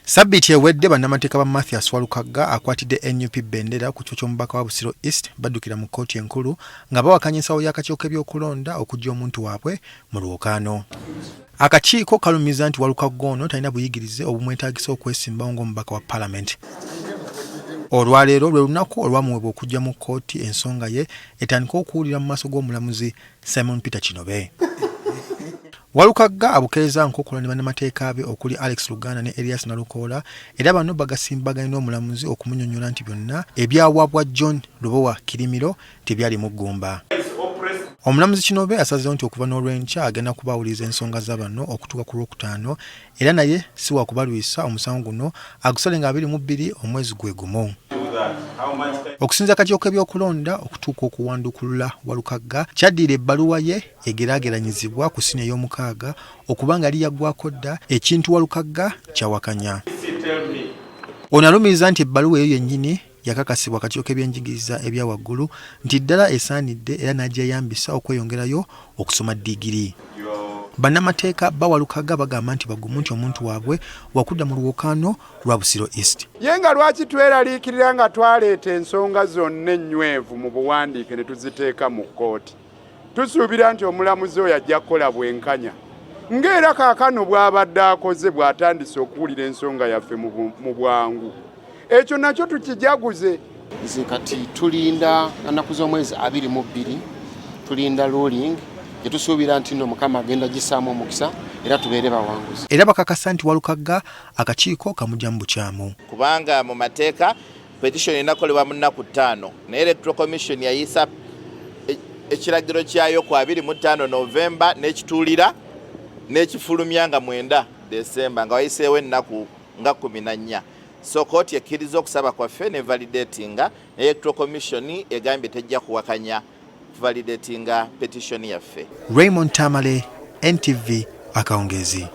Sabbiiti ewedde bannamateeka ba Mathias Walukagga akwatidde nup bendera ku kifo ky'omubaka wa Busiro East baddukira mu kkooti enkulu nga bawakanya ensawo y'akakiiko k'ebyokulonda okuggya omuntu waabwe mu lwokaano. Akakiiko kalumiza nti Walukagga ono talina buyigirize obumwetaagisa okwesimbawo ng'omubaka wa palamenti. Olwaleero lwe lunaku olwamuweebwa okujja mu kkooti ensonga ye etandike okuwulira mu maaso g'omulamuzi Simon Peter Kinobe. Walukagga abukeereza nkokola ne bannamateeka be okuli Alex Luganda ne Erias Nalukoola era bano bagasimbaganye n'omulamuzi okumunyonyola nti byonna ebyawabwa John Lubowa Kirimiro tebyalimu ggumba. Omulamuzi Kinobe asazeewo nti okuva n'olwenkya agenda kuba awuliriza ensonga za bano okutuuka ku Lwokutaano era naye si wakubalwisa omusango guno agusale nga 22 omwezi gwe gumu. Okusinziira akakiiko k'ebyokulonda okutuuka okuwanduukulula Walukagga kyaddirira ebbaluwa ye egeraageranyizibwa ku siniya ey'omukaaga okuba nga yali yaggwaako dda ekintu Walukagga ky'awakanya. Ono alumiriza nti ebbaluwa eyo yennyini yakakasibwa akakiiko k'ebyenjigiriza ebya waggulu nti ddala esaanidde era n'agyeyambisa okweyongerayo okusoma ddigiri. Bannamateeka ba Walukagga bagamba nti bagumu nti omuntu waabwe wakudda mu lwokaano lwa Busiro East. Ye nga lwaki tweraliikirira nga twaleeta ensonga zonna ennywevu mu buwandiike ne tuziteeka mu kkooti? Tusuubira nti omulamuzi oyo ajja kukola bwenkanya ng'era kaakano bw'abadde akoze bw'atandise okuwulira ensonga yaffe mu bwangu. Ekyo nakyo tukijaguze. Nze kati tulinda nnaku z'omwezi 22, tulinda ruling gyetusuubira nti no Mukama agenda gisaamu omukisa era tubeere bawanguzi. Era bakakasa nti Walukagga akakiiko kamugya mu bukyamu. Kubanga mu mateeka petition erina kukolebwa mu nnaku 5, naye Electoral Commission yayisa ekiragiro kyayo ku 25 November n'ekituulira n'ekifulumya nga 9 December, nga wayiseewo ennaku nga 14. So kooti ekkiriza okusaba kwaffe ne validatinga, ne Electoral Commission egambye tejja kuwakanya validatinga petition yaffe. Raymond Tamale, NTV, akawungeezi.